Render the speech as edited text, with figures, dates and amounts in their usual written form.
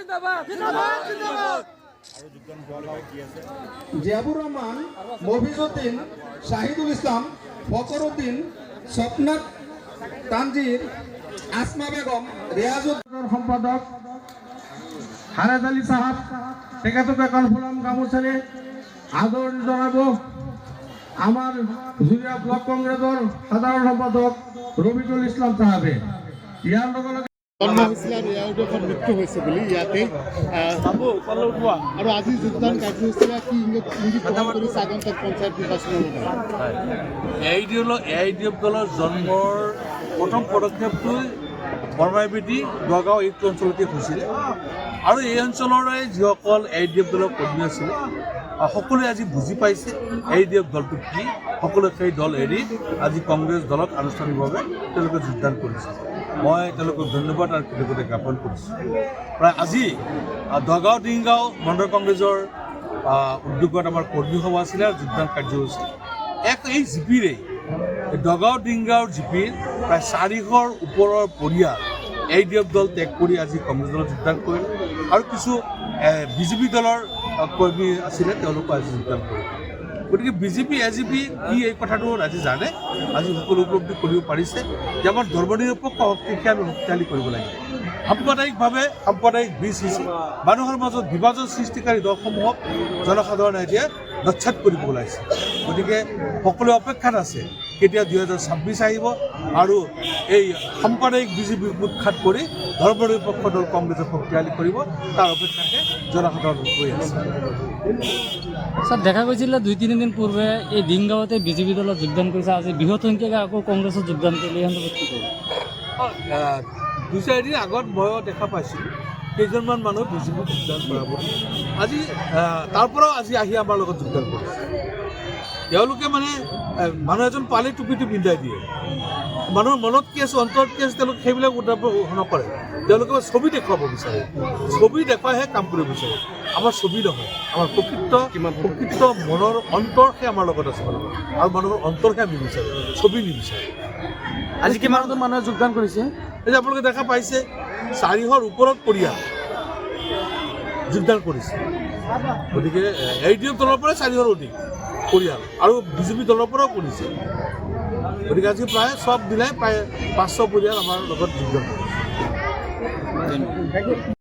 জিন্দাবাদ জিন্দাবাদ। জিয়াবুর রহমান, মফিজউদ্দিন, শাহিদুল ইসলাম, ফখরউদ্দিন, স্বপ্নাথ তানজির, আসমা বেগম, রিয়াজুদ্দিন। সম্পাদক হারেজ আলী চাহাব, তেখেতক এখন ফুলাম গামোচাৰে আদৰণি জনাব আমাৰ জুৰীয়া ব্লক কংগ্ৰেছৰ সাধাৰণ সম্পাদক ৰবিকুল ইছলাম চাহাবে। ইয়াৰ লগে লগে জন্ম হৈছিলে আৰু ইয়াৰ উদ্দেশ্যত মৃত্যু হৈছে বুলি ইয়াতে আৰু আজি যোগদান কাৰ্যসূচীৰে কি ইংগিত ইংগিত প্ৰদান কৰিছে আগন্তুক পঞ্চায়ত নিৰ্বাচনৰ বাবে? এ I D F দলৰ জন্মৰ প্ৰথম পদক্ষেপটো বৰমাইবেটী, নগাঁও এইটো অঞ্চলতে হৈছিলে আৰু এই অঞ্চলৰে যিসকল এ I D F দলৰ কৰ্মী আছিলে, সকলোৱে আজি বুজি পাইছে এ I D F দলটো কি। সকলোৱে সেই দল এৰি আজি কংগ্ৰেছ দলক আনুষ্ঠানিকভাৱে তেওঁলোকে যোগদান কৰিছে। মই তেওঁলোকক ধন্যবাদ আৰু কৃতজ্ঞতা জ্ঞাপন কৰিছোঁ। প্ৰায় আজি দগাঁও ডিংগাঁও মণ্ডল কংগ্ৰেছৰ উদ্যোগত আমাৰ কৰ্মী সভা আছিলে আৰু যোগদান কাৰ্যসূচী এক এই জিপিৰেই, এই দগাঁও ডিংগাঁৱৰ জিপিৰ প্ৰায় 400ৰ ওপৰৰ পৰিয়াল এ ডি এফ দল ত্যাগ কৰি আজি কংগ্ৰেছ দলত যোগদান কৰিলে আৰু কিছু বিজেপি দলৰ কৰ্মী আছিলে, তেওঁলোকো আজি যোগদান কৰিলে। গতিকে বিজেপি এ জি পি কি, এই কথাটো ৰাইজে জানে। আজি সকলো উপলব্ধি কৰিব পাৰিছে যে আমাৰ ধৰ্মনিৰপেক্ষ শক্তিকে আমি শক্তিশালী কৰিব লাগিব। সাম্প্ৰদায়িকভাৱে সাম্প্ৰদায়িক বীজ সিঁচি মানুহৰ মাজত বিভাজন সৃষ্টিকাৰী দলসমূহক জনসাধাৰণে এতিয়া নস্যাৎ কৰিব ওলাইছে। গতিকে সকলোৱে অপেক্ষাত আছে কেতিয়া 2026 আহিব আৰু এই সাম্প্ৰদায়িক বিজেপি উৎখাত কৰি ধৰ্মনিৰপেক্ষ দল কংগ্ৰেছক শক্তিশালী কৰিব, তাৰ অপেক্ষাতে জনসাধাৰণ ৰৈ আছে। ছাৰ, দেখা গৈছিলে 2-3 দিন পূৰ্বে এই ডিংগাঁৱতে বিজেপি দলত যোগদান কৰিছে, আজি বৃহৎ সংখ্যকে আকৌ কংগ্ৰেছত যোগদান কৰিলে। এই সন্দৰ্ভত কি ক'ব? 2-4 দিন আগত ময়ো দেখা পাইছিলোঁ কেইজনমান মানুহ বিজেপিত যোগদান কৰা বুলি। আজি তাৰ পৰাও আজি আহি আমাৰ লগত যোগদান কৰিছে। তেওঁলোকে মানে মানুহ এজন পালে টুপিটো পিন্ধাই দিয়ে। মানুহৰ মনত কি আছে, অন্তৰত কি আছে, তেওঁলোকে সেইবিলাক উত্থাপন নকৰে। তেওঁলোকে ছবি দেখুৱাব বিচাৰে, ছবি দেখুৱাইহে কাম কৰিব বিচাৰে। আমাৰ ছবি নহয়, আমাৰ প্ৰকৃত প্ৰকৃত মনৰ অন্তৰহে আমাৰ লগত আছে মানুহৰ আৰু মানুহৰ অন্তৰহে আমি বিচাৰোঁ, ছবি নিবিচাৰোঁ। আজি কিমানজন মানুহে যোগদান কৰিছে? এই যে আপোনালোকে দেখা পাইছে, 400ৰ ওপৰত পৰিয়াল যোগদান কৰিছে। গতিকে এ ডি এফ দলৰ পৰাই 400ৰ অধিক পৰিয়াল আৰু বিজেপি দলৰ পৰাও কৰিছে। গতিকে আজি প্ৰায় চব মিলাই প্ৰায় 500 পৰিয়াল আমাৰ লগত যোগদান কৰিছে।